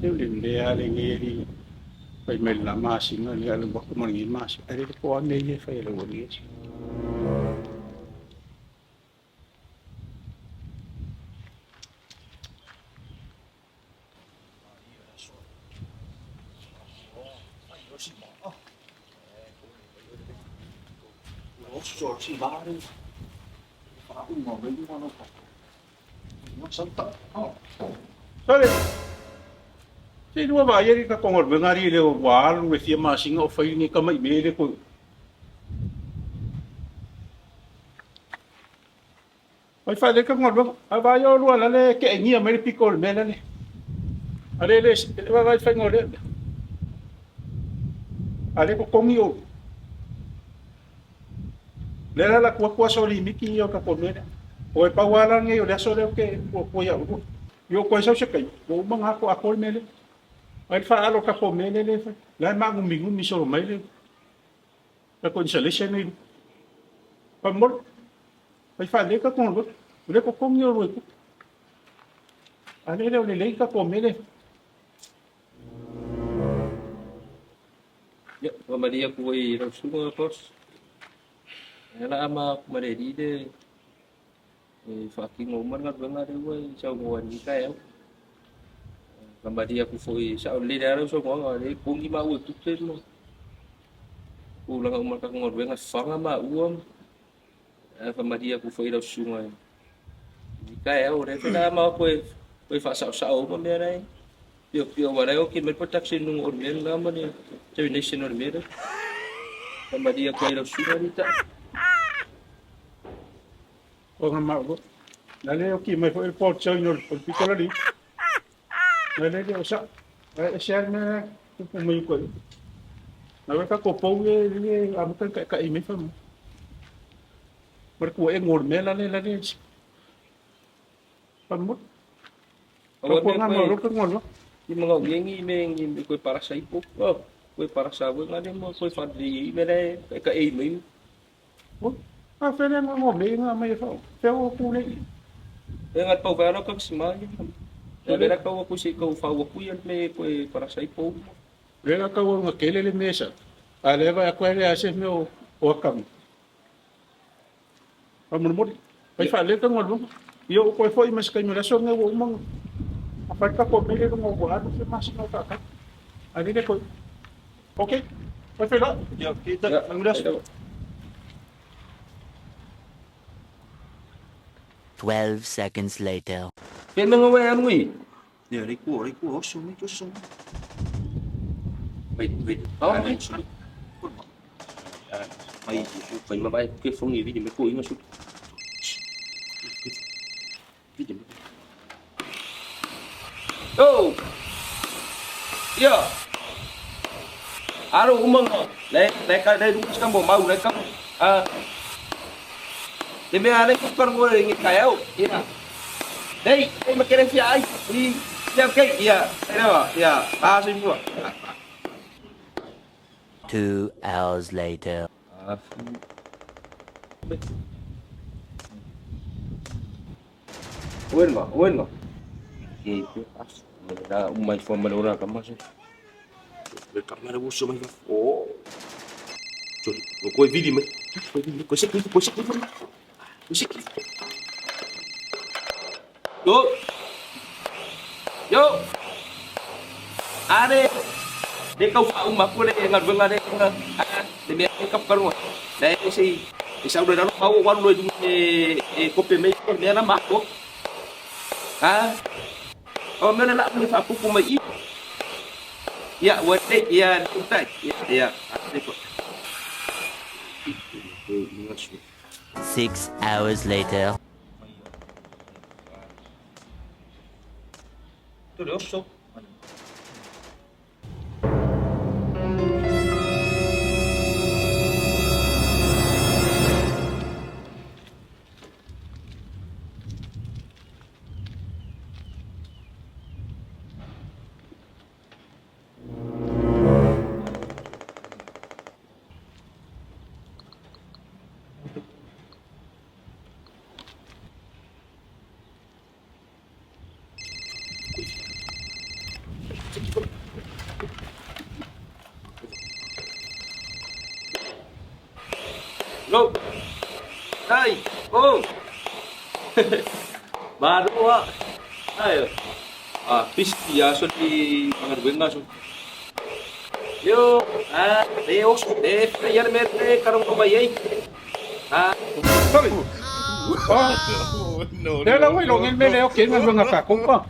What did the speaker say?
Le le lea le nge li fai mai la masina le alu aku ma nge mas. Ale le ko ame ye fai le wo ni. Sole. Se lua va ye ka kongol ngari le wa alu le fia masina o fai ni ka mai me le ko. Pai fa le ka ngol a va yo lua la le ke ngia mai le piko le me la le. Ale le le va vai fai ngol le. Ale ko kongi o. Le la la kua kua so li miki yo ka ko me. O e pa wala nge o le aso le o ke ko ko ya u. Yo ko sa se kai. O manga ko akol me le. Ai fa alo ka ko me le le fa. La ma ngumi ngumi so mai le. Ka ko installation ni. Pa mo. Pai fa le ka ko lo. Le ko kongi o lo ku. Ale le o le le ka ko me le. Ia, ua malie aku ai i lau susuga boss. Ia la ama aku ma le alii le e faatino uma le galuega lea ua e saunoa ai i lenei taeao. Faamalie atu foi sao lelei lava lau saunoaga o lea e togi maua e tupe ma tulaga uma o le tatou galuega e faga maua. Ae faamalie atu foi i lau susuga i lenei taeao o lea foi la ama atu e faasaosao uma mea la e piopio aua o la e oti mai le production i luga o le mea lena ma le termination o le mea lea. Faamalie atu ai i lau susuga Rita. Ko nga ma o. La le o ki mai foi le port join o le piko la li. La le le o sa. E se al me ku mai ko. Na we ka ko pou e le a mo ka ka i me fa mo. Mar ku e ngor me la le la le. Pa mo. Aua Ko me nga ma koe ro ka ngor lo. i mga uengi me ngi me koe parasa ipo. Oh, koe parasa we ngale mo koe whanri i me le e ka e mai. O a fele nga ngo me nga mai fa. Fe o ku le. E ngat pau whara ka sima i. E le ra kau aku se kau whau aku ia me koe parasa ipo. Le la kau nga kele le mesa. A le va ko le ase me o o akam. Pa mo mo. Pai fa le ka ngor lo. Io ko foi mas kai me la so nga wo umang. A fa ka ko me le ngo wa alu fe mas no ka ka. A le ko. Okay. Pai fe la. Ya kita Ia, mangulas. 12 seconds later. Pe me ngawe anu i. Ya, riku, riku, oso, mi oso. Wait, wait. Oh, Ai, su. Ai, Fai ma vai ke fongi vidi me ko inga su. Vidi me. Oh. Ya. Aro umanga. Le le ka le lu ka mo mau le ka. Ah. Te mea le ku kar mo ngi kai au. Ya. Dei, ei ma kere fia ai. I ya okay. Ya. Era ya. Ah, sim pua. 2 hours later. Ah. Wen ma, wen ma. Ke ke as. La umai fo ma ora ka mas. Le kamera uso mai. Oh. Sorry, ko vidi mai. Ko vidi, ko se ko se ko se. Yo. Yo. Are. De kau fa uma ko le ngaluega le nga. Le mea e kap karua. Le se e sa ure raro mau waru lo e e kope me ko mea na mako. Ha. O mea la le fa pupu mai i. Ya wa te ya tai. Ya ya. Ate ko. 6 hours later. Tu le oso. Go. Ai, oh. Malo ah. Ay. Ah, pisti aso ni mga aso. Yo, ah, Deus, de ya me karong kumayay. Ah, Sorry. Ah, le la ua iloga i le mea lea o ke galuega a takou pa.